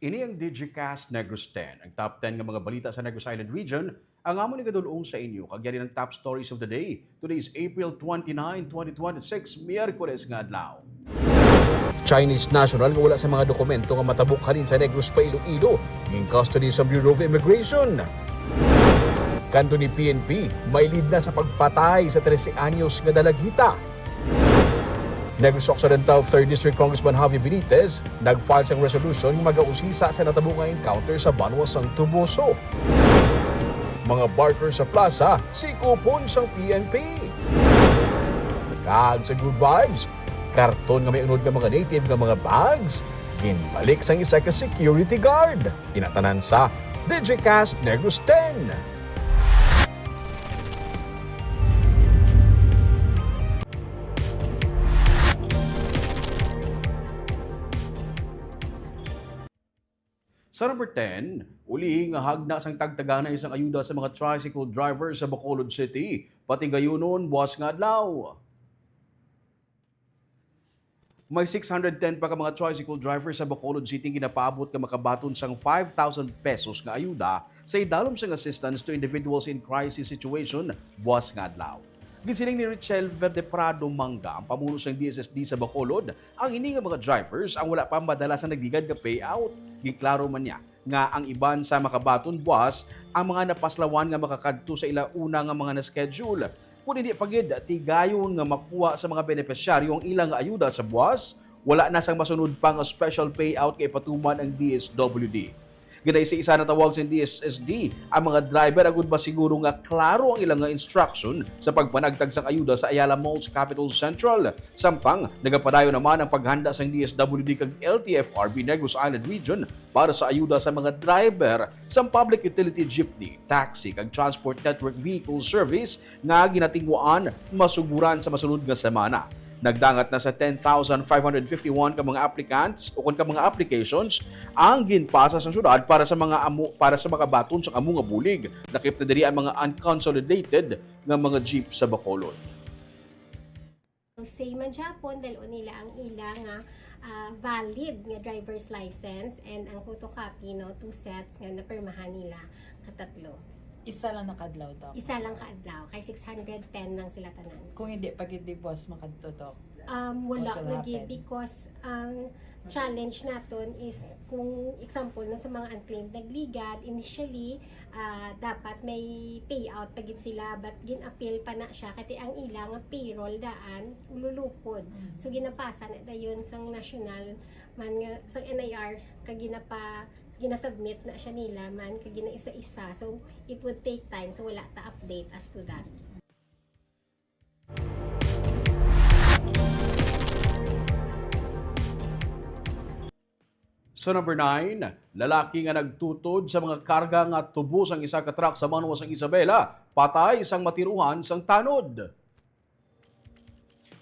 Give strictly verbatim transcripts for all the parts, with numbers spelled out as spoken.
Ini ang Digicast Negros ten, ang top ten nga mga balita sa Negros Island Region, ang amon igadul-ong sa inyo, kag yari ang top stories of the day. Today is April twenty-nine, twenty twenty-six, Miyerkules nga adlaw. Chinese national nga wala sa mga dokumento nga matabok halin sa Negros pa Iloilo, gin-custody sa Bureau of Immigration. Kanto ni P N P, may lead na sa pagpatay sa trese anyos nga dalagita. Negros Occidental Third District Congressman Javi Benitez nag-file sang resolution nga magausisa sa natabo nga encounter sa banwa sang Toboso. Mga barker sa plaza, sikupon sang P N P. Kag sa Good Vibes, karton nga may unod nga mga native nga mga bags, ginbalik sang isa ka security guard. Ina tanan sa Digicast Negros ten. Sa number ten, ulihi nga hagna sang tagtagana isang ayuda sa mga tricycle driver sa Bacolod City, pati gayunon buwas nga adlaw. May six hundred ten pa ka mga tricycle driver sa Bacolod City ginapaabot nga makabaton sang five thousand pesos nga ayuda sa idalom sang assistance to individuals in crisis situation buwas nga adlaw. Ginsiling ni Richel Verde Prado Manga, ang pamuno sang D S S D sa Bacolod, ang ini nga mga drivers ang wala pa madala sa nagligad nga payout. Giklaro man niya nga ang iban sa makabaton buwas ang mga napaslawan nga makakadto sa ila una nga mga na-schedule. Kun hindi pa gid tigayon nga makuha sa mga benepisyaryo ang ilang ayuda sa buwas, wala na sang masunod pa nga special payout nga ipatuman ang D S W D. Ginaisa-isa natawag sa D S S D ang mga driver agud masiguro nga klaro ang ilang nga instruction sa pagpanagtag sang ayuda sa Ayala Malls Capital Central. Samtang nagapadayon naman ang paghanda sang D S W D kag L T F R B Negros Island Region para sa ayuda sa mga driver sang public utility jeepney, taxi, kag transport network vehicle service nga ginatinguhaan masuguran sa masunod nga semana. Nagdangat na sa ten thousand five hundred fifty-one ka mga applicants o kon ka mga applications ang ginpasa sa syudad para sa mga amo, para sa makabaton sa amo nga bulig. Lakip na diri ang mga unconsolidated nga mga jeep sa Bacolod. Same man gyapon, dal-on nila ang ila nga, ah, valid nga driver's license and ang photocopy, no, two sets nga napirmahan nila katatlo. Isa lang na ka adlaw, Doc? Isa lang ka adlaw, kay six hundred ten lang sila tanan. Kung hindi pa gid buwas makadto, Doc? Um, wala lagi because ang challenge naton is kung example na sa mga unclaimed nagligad, initially, ah, dapat may payout pa gid sila, but gin-appeal pa na siya kay ang ila nga payroll daan ululupod. Mm. So ginapasa na dayon sang national man nga sang N I R kag ginapa ginasubmit na siya nila man kag ginaisa-isa. So it would take time, so wala ta update as to that. Sa number nine, lalaki nga nagtutod sa mga karga nga tubos ang isa ka truck sa banwa sang Isabela, patay sang matiruhan sang tanod.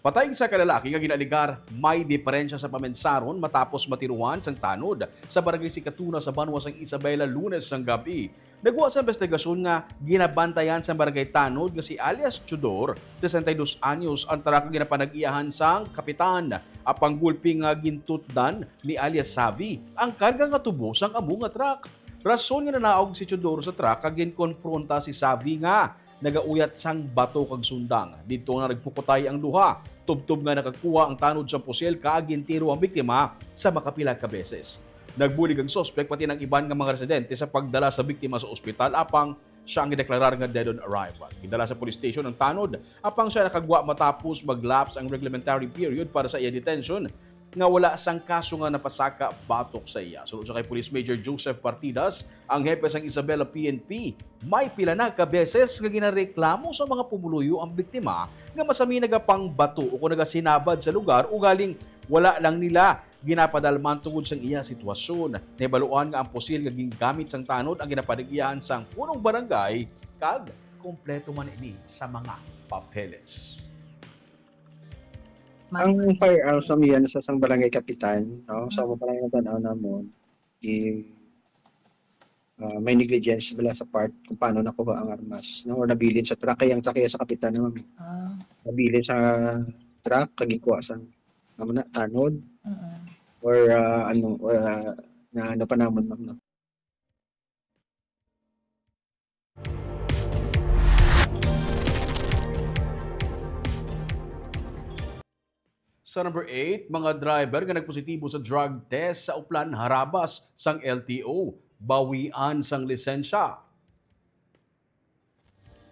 Patay ang isa ka lalaki nga ginaaligar may diferensya sa pamensaron matapos matiruhan sang tanod sa Barangay Sikatuna sa banwa sang Isabela, Lunes sang gab-i. Nagwa sa investigasyon nga ginabantayan sa barangay tanod nga si alias Chudor, sesenta y dos anyos, ang truck nga ginapanag-iyahan sang kapitan. Apang gulpi nga gintutdan ni alias Savi ang karga nga tubos sang amo nga truck. Rason nga nanaog si Chudor sa truck kag ginkonfronta si Savi nga nagauyat sang bato kag sundang. Didto na nagpukutay ang duha, tubtob nga nakakuha ang tanod sa pusil kag gintiro ang biktima sa makapila ka beses. Nagbulig ang suspek pati ang iban nga mga residente sa pagdala sa biktima sa ospital, apang siya ang gideklarar nga dead on arrival. Gidala sa police station ang tanod, apang siya nakagwa matapos mag-lapse ang reglementary period para sa iya detention nga wala sang kaso nga napasaka batok sa iya. Suno sa kay Police Major Joseph Partidas, ang hepe sang Isabela P N P, may pila na ka beses nga ginareklamo sa mga pumuluyo ang biktima nga masami nagapangbato o kung nagasinabad sa lugar, ugaling wala lang nila ginapadalman tungod sang iya sitwasyon. Nahibaluan nga ang pusil nga gingamit sang tanod ang ginapanag-iyahan sang punong barangay kag kompleto man ini sa mga papeles. Ang firearms sa miyan sa sang barangay kapitan, no? Sa Mm. mga barangay na tanaw namon, i-, ah, may negligence bala sa part kung paano nakuha ang armas, no? Or nabilin sa truck, kay ang truck iya sa kapitan naman. Ah. Nabilin sa truck, kag gikuha sa, amo na, tanod. Mm. Or, ah, ano, ah, na, ano pa namon, ma'am, no? Sa number eight, mga driver nga nagpositibo sa drug test sa Oplan Harabas sang L T O, bawian sang lisensya.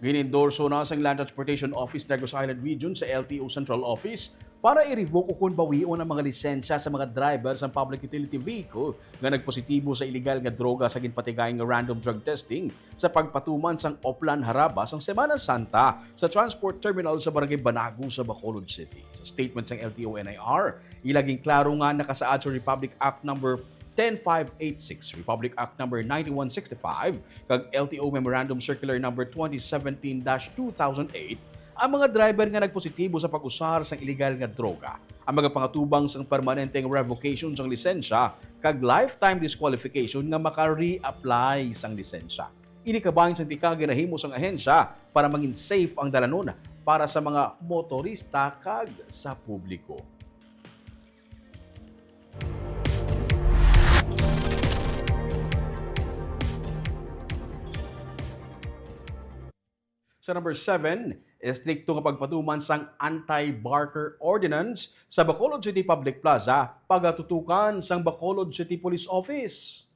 Gin-endorso na sang Land Transportation Office Negros Island Region sa L T O Central Office para i-revoke o kon bawion ang mga lisensya sa mga driver sang public utility vehicle nga nagpositibo sa iligal nga droga sa ginpatigay nga random drug testing sa pagpatuman sang Oplan Harabas sang Semana Santa sa transport terminal sa Barangay Banago sa Bacolod City. Sa statement sang L T O N I R, ila ginklaro nga nakasaad sa Republic Act Number ten five eight six, Republic Act Number ninety-one sixty-five, kag L T O Memorandum Circular Number twenty seventeen dash two thousand eight, ang mga driver nga nagpositibo sa pag-usar sang iligal nga droga ang magapangatubang sang permanenteng revocation sang lisensya kag lifetime disqualification nga maka-reapply sang lisensya. Ini kabahin sang tikang ginahimo sang ahensya para mangin safe ang dalanon para sa mga motorista kag sa publiko. Sa number seven, estrikto nga pagpatuman sang Anti-Barker Ordinance sa Bacolod City Public Plaza, pagatutukan sang Bacolod City Police Office.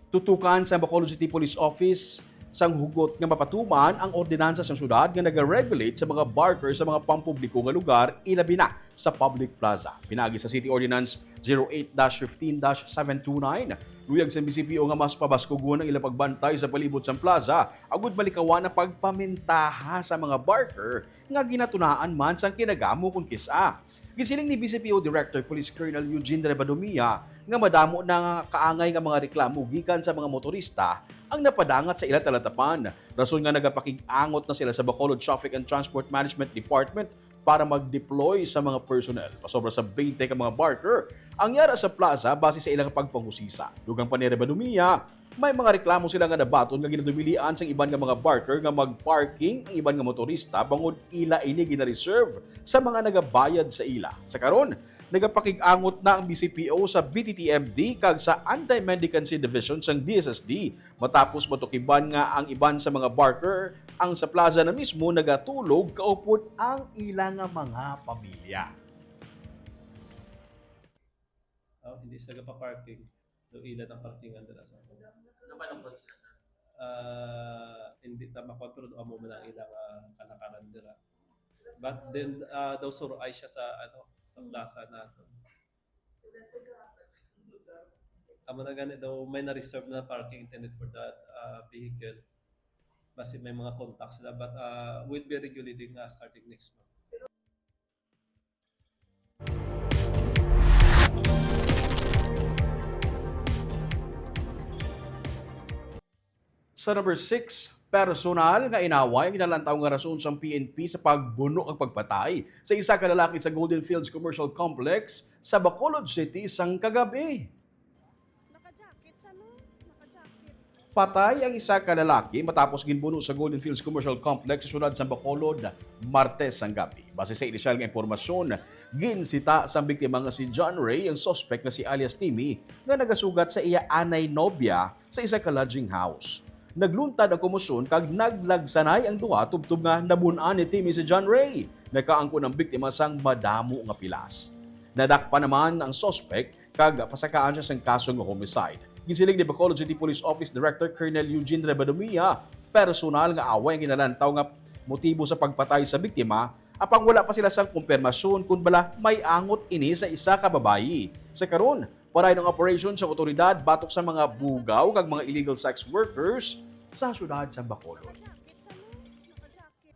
Tutukan sang Bacolod City Police Office sang hugot nga mapatuman ang ordinansa sang syudad nga nagaregulate sa mga barker sa mga pampubliko nga lugar, ilabi na sa public plaza. Pinaagi sa City Ordinance zero eight dash fifteen dash seven two nine, luyag sang B C P O nga mas pabaskugon ang ilang pagbantay sa palibot sang plaza agud malikawan ang pagpamintaha sa mga barker nga ginatunaan man sang kinagamo kon kis-a. Gisiling ni B C P O Director Police Colonel Eugene Rebadomia nga madamo na nga kaangay nga mga reklamo gikan sa mga motorista ang napadangat sa ila talatapan, rason nga nagapakig-angot na sila sa Bacolod Traffic and Transport Management Department para mag-deploy sa mga personnel. Pasobra sa twenty ka mga barker ang yara sa plaza base sa ilang pagpangusisa. Dugang pa ni Rebadomia, may mga reklamo sila nga nabaton nga ginadumilian sang iban nga mga barker nga mag-parking ang iban nga motorista bangod ila ini gina-reserve sa mga nagabayad sa ila. Sa karon, nagapakig-angot na ang B C P O sa B T T M D kag sa Anti-Mendicancy Division sang D S S D matapos matukiban nga ang iban sa mga barker ang sa plaza na mismo nagatulog kaupod ang ila nga mga pamilya. Oh, hindi sila pa-parking. Do ila ang parkingan dala sa. Ano ba nang sila, sir? Ah, hindi ta makuha, pero do amo man ang ilang, ah, kalakaran dira. But then, ah, daw suroy siya sa, ano, sa plaza naton. Amo na gani daw may na-reserve na parking intended for that, ah, vehicle. Basi may mga contact sila, but, ah, we'll be regulating, ah, starting next month. Sa number six, personal nga inaway ang ginalantaw nga rason sang P N P sa pagbuno kag pagpatay sa isa ka lalaki sa Golden Fields Commercial Complex sa Bacolod City sang kagab-i. Naka-jacket siya, no? Naka-jacket. Patay ang isa ka lalaki matapos ginbuno sa Golden Fields Commercial Complex sa siyudad sang Bacolod, Martes sang gabi. Base sa inisyal nga impormasyon, ginsita sang biktima nga si John Ray ang suspek nga si alias Timmy nga nagasugat sa iya anay nobya sa isa ka lodging house. Nagluntad ang komosyon kag naglagsanay ang duha tubtob nga nabun-an ni Timmy si John Ray. Nakaangkon ang biktima sang madamo nga pilas. Nadakpan naman ang suspek kag pasakaan siya sang kaso nga homicide. Ginsiling ni Bacolod City Police Office Director Colonel Eugene Rebadomia, personal nga away ang ginalantaw nga motibo sa pagpatay sa biktima, apang wala pa sila sang kumpirmasyon kon bala may angot ini sa isa ka babayi. Sa karon, padayon ang operasyon sa awtoridad batok sa mga bugaw kag mga illegal sex workers sa siyudad sa Bacolod.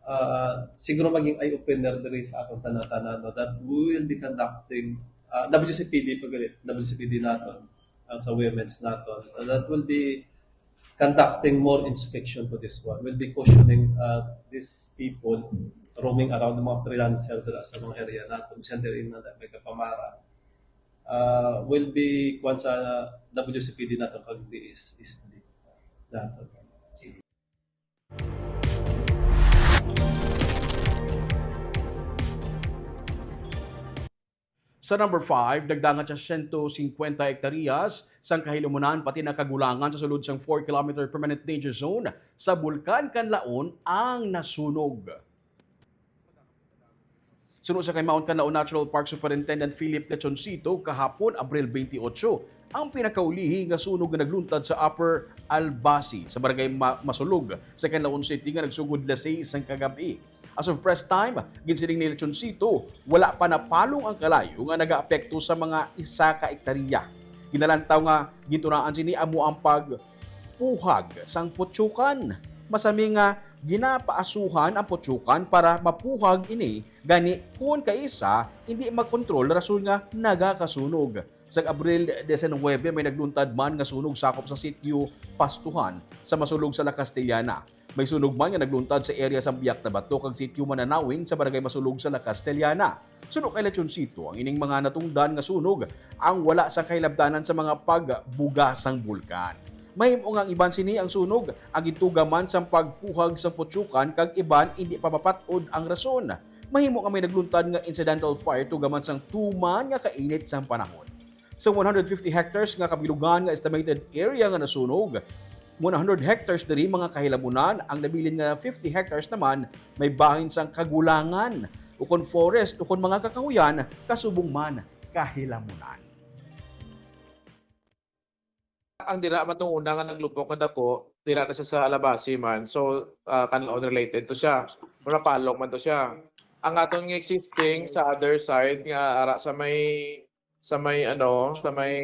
Ah, siguro maging eye-opener diri sa aton tanan-tanan, no, that we will be conducting, ah, W C P D pa gali, W C P D naton, ah, sa women's naton, that will be conducting more inspection to this one. We'll be cautioning, uh, these people roaming around, mga freelancer dira sa mga area naton, center in na may kapamara. Uh, will be kuwan sa W C P D naton kag D S S D naton. Sa number five, nagdangat sa siyento singkwenta hektaryas sang kahilamunan pati na kagulangan sa sulod sang four kilometer permanent danger zone sa Bulkan Kanlaon ang nasunog. Suno sa kay Mount Kanlaon Natural Park Superintendent Philip Lechoncito, kahapon, Abril twenty-eight, ang pinakaulihi nga sunog nga nagluntad sa Upper Albasi, sa Barangay Ma-, Masulog, sa Kanlaon City, nga nagsugod las seis sang kagab-i. As of press time, ginsiling ni Lechoncito, wala pa napalong ang kalayo nga nagaapekto sa mga isa ka ektarya. Ginalantaw nga gintunaan sini amo ang pagpuhag sang putyukan. Masami nga ginapaasuhan ang putyukan para mapuhag ini, gani kon kaisa, hindi makontrol rason nga nagakasunog. Sa Abril diecinuebe, may nagluntad man nga sunog sakop sa sitio Pastuhan sa Masulog sa La Castellana. May sunog man nga nagluntad sa area sa Biak na Bato kag sitio Mananawin sa Barangay Masulog sa La Castellana. Suno kay Lechoncito, ang ining mga natungdan nga sunog ang wala sa kahilabdanan sa mga pagbuga sang bulkan. Mahimo nga ang iban sini ang sunog ang gintuga man sang pagpuhag sang putyukan, kag iban indi pa mapat-od ang rason. Mahimo nga may nagluntad nga incidental fire tuga man sang tuman nga kainit sang panahon. Sa one hundred fifty hectares nga kabilugan nga estimated area nga nasunog, one hundred hectares diri mga kahilamunan, ang nabilin nga fifty hectares naman may bahin sang kagulangan, ukon forest, ukon mga kakahuyan, kasubong man kahilamunan. Ang dira man tong una nga naglupok nga dako, dira na siya sa Alabasi man. So, ah, Kanlaon related to siya. Mura palong man to siya. Ang aton nga existing sa other side nga ara sa may, sa may ano, sa may,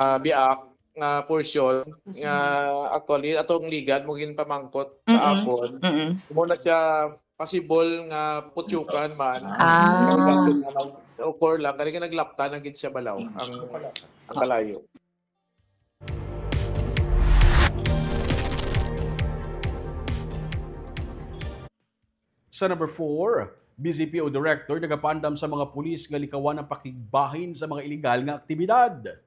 ah, Biak nga portion nga actually atong ligad mo ginpamangkot sa Mm-mm. akon. Mm-mm. Mo na siya possible nga putyukan man. Ah. Or lang, kani nga naglapta na gid siya balaw ang, ang kalayo. Sa number four, B C P O Director nagapaandam sa mga pulis nga likawan ang pakigbahin sa mga iligal nga aktibidad.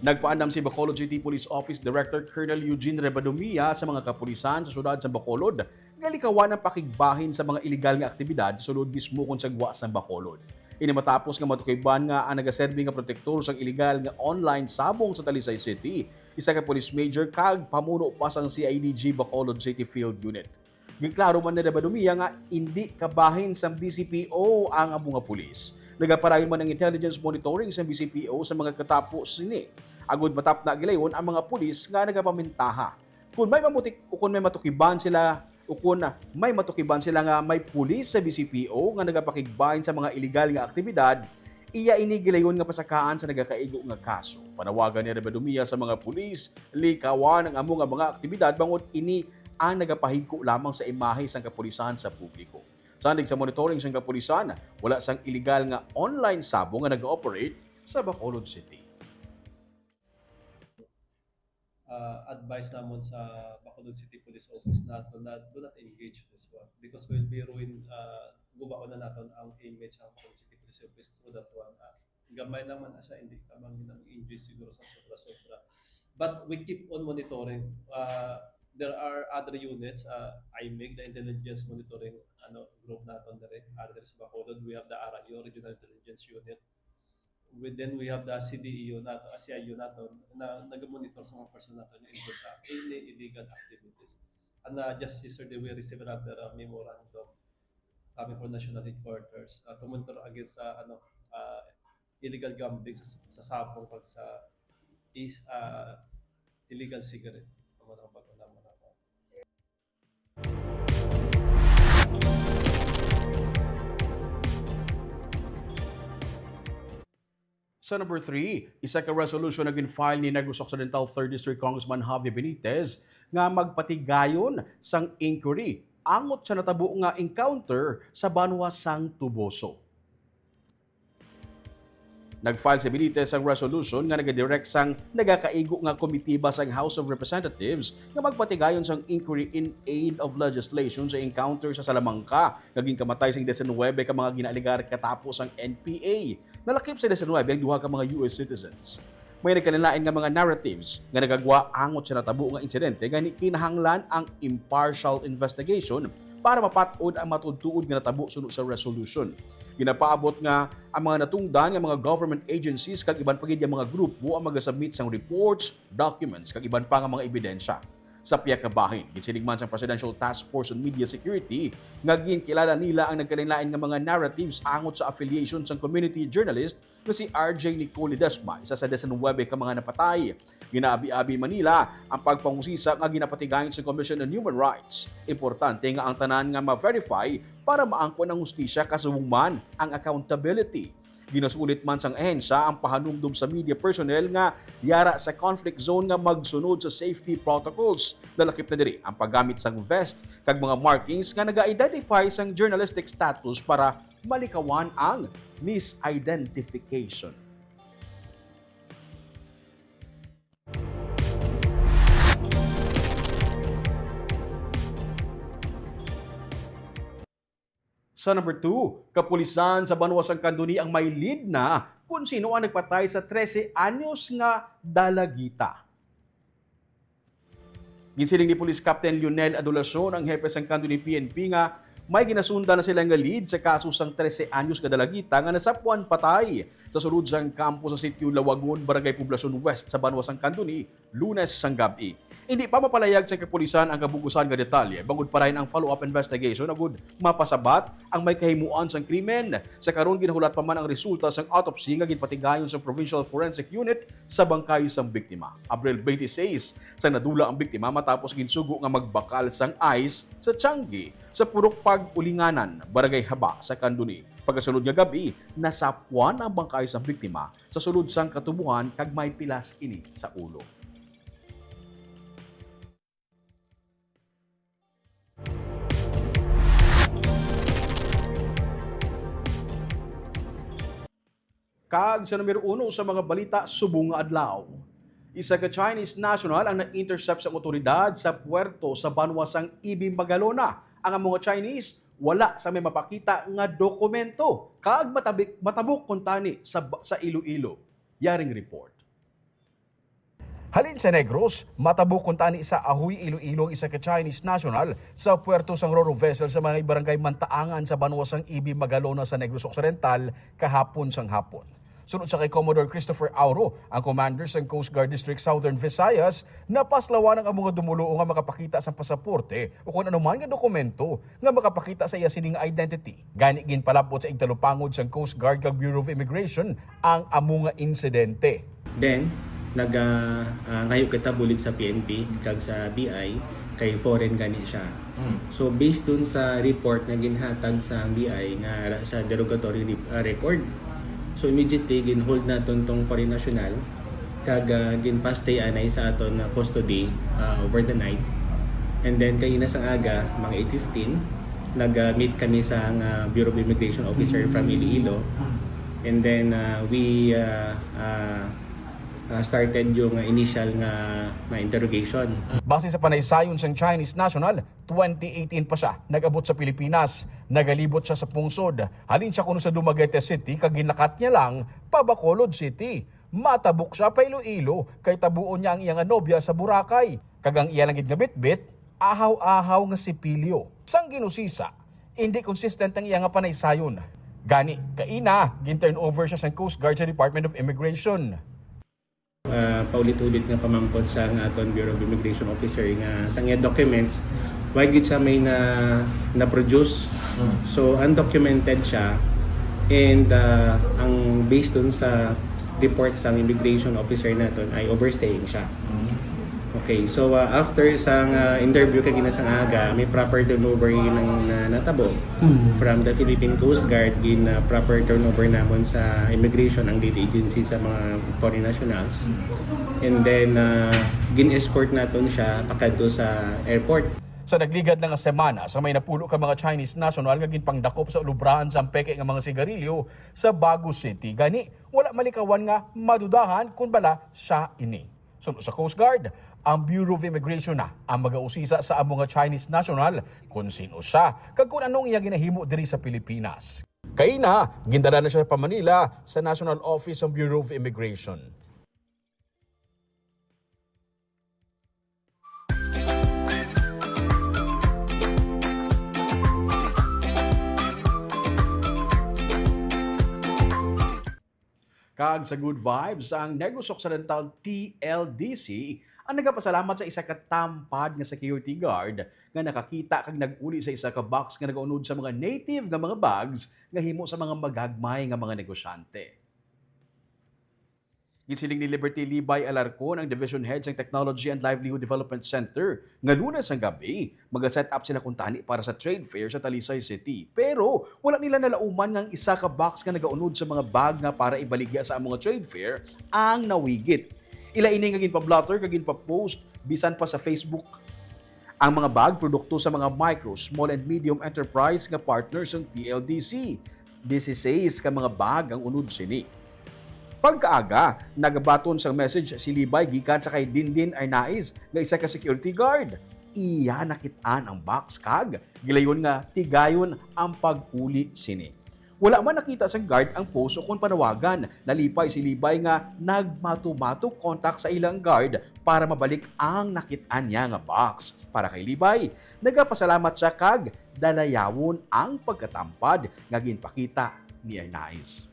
Nagpaandam si Bacolod City Police Office Director Colonel Eugene Rebadomia sa mga kapulisan sa siyudad sa Bacolod nga likawan ang pakigbahin sa mga iligal nga aktibidad sa sulod mismo kon sa gwa sang Bacolod. Ini matapos nga matukiban nga ang nagaserbi nga protektor sang iligal nga online sabong sa Talisay City, isa ka police major kag pamuno pa sang C I D G Bacolod City Field Unit. Ginklaro man ni Rebadomia nga indi kabahin sang B C P O ang amo nga pulis. Nagapadayon man ang intelligence monitoring sang B C P O sa mga katapo sini, agud matapna gilayon ang mga pulis nga nagapamintaha. Kon may mamutik-, o kon may matukiban sila, o kon may matukiban sila nga may pulis sa B C P O nga nagapakigbahin sa mga iligal nga aktibidad, iya ini gilayon nga pasakaan sa nagakaigo nga kaso. Panawagan ni Rebadomia sa mga pulis, likawan ang amo nga mga aktibidad bangod ini ang nagapahigko lamang sa imahe sang kapulisan sa publiko. Sandig sa monitoring sang kapulisan, wala sang iligal nga online sabong nga nag-ooperate sa Bacolod City. Uh, advice namon sa Bacolod City Police Office nato na do not engage this one because will be ruin, uh, gubaon na naton ang image ang Bacolod City Police Office. So that one, uh, gamay lang man na siya, hindi ka man nang enjoy siguro sa sobra-sobra. But we keep on monitoring. Uh, there are other units, uh, I M I G, the intelligence monitoring ano group naton diri, uh, diri sa Bacolod. We have the R I U, Regional Intelligence Unit. We, then we have the C D E U nato, uh, C I U nato, na nag-monitor sa mga person nato nga involved sa any illegal activities. And, uh, just yesterday, we received another, uh, memorandum coming from National Headquarters, uh, to monitor against sa, ano, uh, illegal gambling sa, sa sabong kag sa is, uh, illegal cigarette. Amo na ang bago naman ako. Sa number three, isa ka resolution nga gin-file ni Negros Occidental Third District Congressman Javi Benitez nga magpatigayon sang inquiry angot sa natabo nga encounter sa banwa sang Toboso. Nag-file si Benitez sang resolution nga nagadirect sang nagakaigo nga komitiba sang House of Representatives nga magpatigayon sang inquiry in aid of legislation sa encounter sa Salamanca nga ginkamatay sang diecinuebe ka mga ginaalegar katapo sang N P A. Nalakip sa diecinuebe ang duha ka mga U S citizens. May nagkalain-lain nga mga narratives nga nagagwa angot sa natabo nga insidente, gani kinahanglan ang impartial investigation para mapat-od ang matuod-tuod nga natabo suno sa resolution. Ginapaabot nga ang mga natungdan nga mga government agencies kag iban pa gid nga mga grupo ang magasubmit sang reports, documents, kag iban pa nga mga ebidensya. Sa pihak nga bahin, ginsiling man sang Presidential Task Force on Media Security nga ginkilala nila ang nagkalainlain nga mga narratives angot sa affiliation sang community journalist nga si R J Nicole Ledesma, isa sa diecinuebe ka mga napatay. Ginaabi-abi man nila ang pagpangusisa nga ginapatigayon sa Commission on Human Rights. Importante nga ang tanan nga ma-verify para maangkon ang hustisya, kasubong man ang accountability. Ginasulit man sang ahensya ang pahanumdom sa media personnel nga yara sa conflict zone nga magsunod sa safety protocols. Nalakip na diri ang paggamit sang vest kag mga markings nga naga-identify sang journalistic status para malikawan ang misidentification. Sa number two, kapulisan sa banwa sang Candoni ang may lead na kon sino ang nagpatay sa trese anyos nga dalagita. Ginsiling ni Police Captain Lionel Adulacion, ang hepe sang Candoni P N P, nga may ginasundan na sila nga lead sa kaso sang trese anyos nga dalagita nga nasapwan patay sa sulod sang kampo sa Sitio Lawagon, Barangay Poblacion West, sa banwa sang Candoni, Lunes sang gab-i. Indi pa mapalayag sang kapulisan ang kabug-usan nga detalye bangod pa rayon ang follow-up investigation agud mapasabat ang may kahimuan sang krimen. Sa karon, ginahulat pa man ang resulta sang autopsy nga ginpatigayon sang Provincial Forensic Unit sa bangkay sang biktima. Abril twenty-six sang nadula ang biktima matapos ginsugo nga magbakal sang ice sa tiangge sa Purok Pag-Ulinganan, Barangay Haba sa Candoni. Pagkasunod nga gab-i, nasapwan ang bangkay sang biktima sa sulod sang katubohan kag may pilas ini sa ulo. Kag sa numero uno sa mga balita subong nga adlaw, isa ka Chinese national ang na-intercept sa awtoridad sa puerto sa banwa sang Ibi Magalona. Ang amo nga Chinese wala sa may mapakita nga dokumento kag matabik-, matabok kuntani sa, sa Iloilo. Yaring report. Halin sa Negros, matabok kuntani sa Ajuy, Iloilo ang isa ka Chinese national sa puerto sang Roro vessel sa may barangay Mantaangan sa banwa sang Ibi, Magalona sa Negros Occidental kahapon sang hapon. Sunod sa kay Commodore Christopher Auro, ang commander sang Coast Guard District Southern Visayas, napaslawan ang amo nga dumoluo nga makapakita sang pasaporte o kon anuman nga dokumento nga makapakita sa iya sini nga identity. Gani, ginpalab-ot sa igtalupangod sang Coast Guard kag Bureau of Immigration ang amo nga insidente. Then, nag, ah, ah, ngayo kita bulig sa P N P kag sa B I kay foreign gani siya. Mm. So, based dun sa report nga ginhatag sa B I nga ara siya derogatory re-, ah, record, so immediately ginhold naton tong foreign national kag, ah, ginpastay anay sa aton, ah, custody, ah, over the night. And then, kaina sang aga, mga eight fifteen, nag, ah, meet kami sa, ah, Bureau of Immigration officer from Iloilo. And then, ah, we, ah, ah, ah, started yung, ah, initial nga, nga interrogation. Base sa panaysayon sang Chinese national, twenty eighteen pa siya nag-abot sa Pilipinas. Nagalibot siya sa pungsod. Halin siya kuno sa Dumaguete City kag ginlakat niya lang pa Bacolod City. Matabok siya pa Iloilo kay tabuon niya ang iya nga nobya sa Boracay, kag ang iya lang gid nga bitbit, ahaw-ahaw nga sipilyo. Sang ginusisa, indi consistent ang iya nga panaysayon. Gani, kaina, gin-turn over siya sang Coast Guard sa Department of Immigration. Ah, paulit-ulit nga pamangkot sa nga aton Bureau of Immigration officer nga sa iya documents, why gid siya may na, na-produce. Mm. So, undocumented siya, and, ah, ang based dun sa report sa immigration officer naton ay overstaying siya. Mm. Okay, so, ah, after sa nga interview kay ginasang aga, may proper turnover yun ang na-, natabo. Mm. From the Philippine Coast Guard, gin, ah, proper turnover namon sa immigration ang data agency sa mga foreign nationals. Mm. And then, ah, gin-escort naton siya pakadto sa airport. Sa nagligad na nga semana, sa may napulo ka mga Chinese national nga ginpangdakop sa ulubrahan sa peke nga mga sigarilyo sa Bago City. Gani, wala malikawan nga madudahan kon bala siya ini. Suno sa Coast Guard, ang Bureau of Immigration na ang magausisa sa amo nga Chinese national kon sin-o siya kag kon ano ang iya ginahimo diri sa Pilipinas. Kaina, gindala na siya pa Manila sa National Office ng Bureau of Immigration. Kag sa Good Vibes, ang Negros Occidental T L D C ang nagapasalamat sa isa ka tampad nga security guard nga nakakita kag nag-uli sa isa ka box nga nagaunod sa mga native nga mga bags nga himo sa mga magagmay nga mga negosyante. Ginsiling ni Liberty Libay Alarcon, ang Division Head sang Technology and Livelihood Development Center, nga Lunes ang gabi, maga-set up sila kuntani para sa trade fair sa Talisay City. Pero wala nila nalauman nga ang isa ka box nga nagaunod sa mga bag nga para ibaligya sa among trade fair ang nawigit. Ila ini nga ginpa-blotter kag ginpa-post bisan pa sa Facebook. Ang mga bag produkto sa mga micro, small and medium enterprise nga partners sang T L D C. Dieciséis ka mga bag ang unod sini. Pagkaaga, nagabaton sang message si Libay gikan sa kay Dindin Arnaiz nga isa ka security guard. Iya nakit-an ang box kag gilayon nga tigayon ang pag-uli sini. Wala man nakita sang guard ang post ukon panawagan. Nalipay si Libay nga nagmato-mato kontak sa ilang guard para mabalik ang nakit-an niya nga box. Para kay Libay, nagapasalamat siya kag dalayawon ang pagkatampad nga ginpakita ni Arnaiz.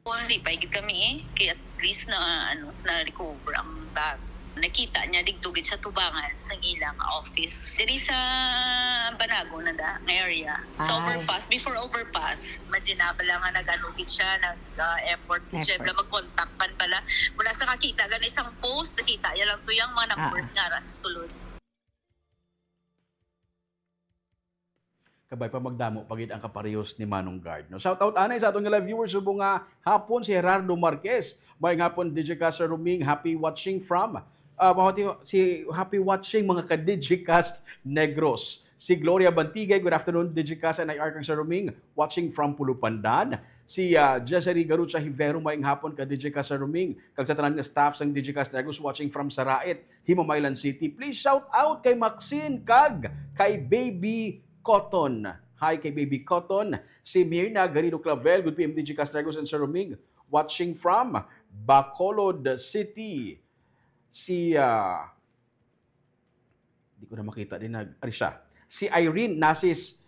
Only pa gid kami eh. Kay at least na ano, na recover ang bag. Nakita niya digto gid sa tubangan sa ilang office. Diri sa Banago na da nga area. Sa Ay. Overpass, before overpass, imagine na bala nga nag-ano gid siya, nag uh, effort gid siya, Effort. Bala mag-contact man bala. Wala sa kakita gani isang post, nakita niya lang to yung mga numbers Ah. nga ara sa sulod. Kabay pa magdamo pa gid ang kaparehos ni Manong Guard, no? Shout out anay sa aton nga live viewers subong nga hapon si Gerardo Marquez. Maayong hapon, Digicast Sir Roming. Happy watching from, ah, mao ti-, si happy watching mga ka-Digicast Negros. Si Gloria Bantigay, good afternoon, Digicast and I R kang Sir Roming. Watching from Pulupandan. Si ah, Jezeri Garucha Hivero, maayong hapon ka Digicast Sir Roming. Kag sa tanan nga staff sang Digicast Negros, watching from Sarait, Himamaylan City. Please shout out kay Maxine kag kay Baby Cotton. Hi kay Baby Cotton. Si Mirna Garrido Clavel, good P M Digicast Negros and Sir Roming. Watching from Bacolod City. Si, ah, di ko na makita din nag, ari siya. Si Irene Nasis,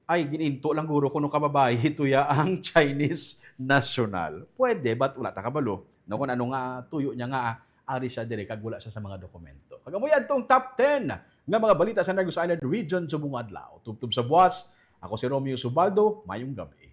ay, gininto lang guro kuno ka babayi, tuya ang Chinese national. Pwede, but wala ta kabalo. No, kung ano nga tuyo niya nga, ari siya dire, kag wala siya sa mga dokumento. Kag amoy adtong top ten nga mga balita sa Negros Island Region subong adlaw. Tubtob sa buwas, ako si Romeo Subaldo, mayong gabi.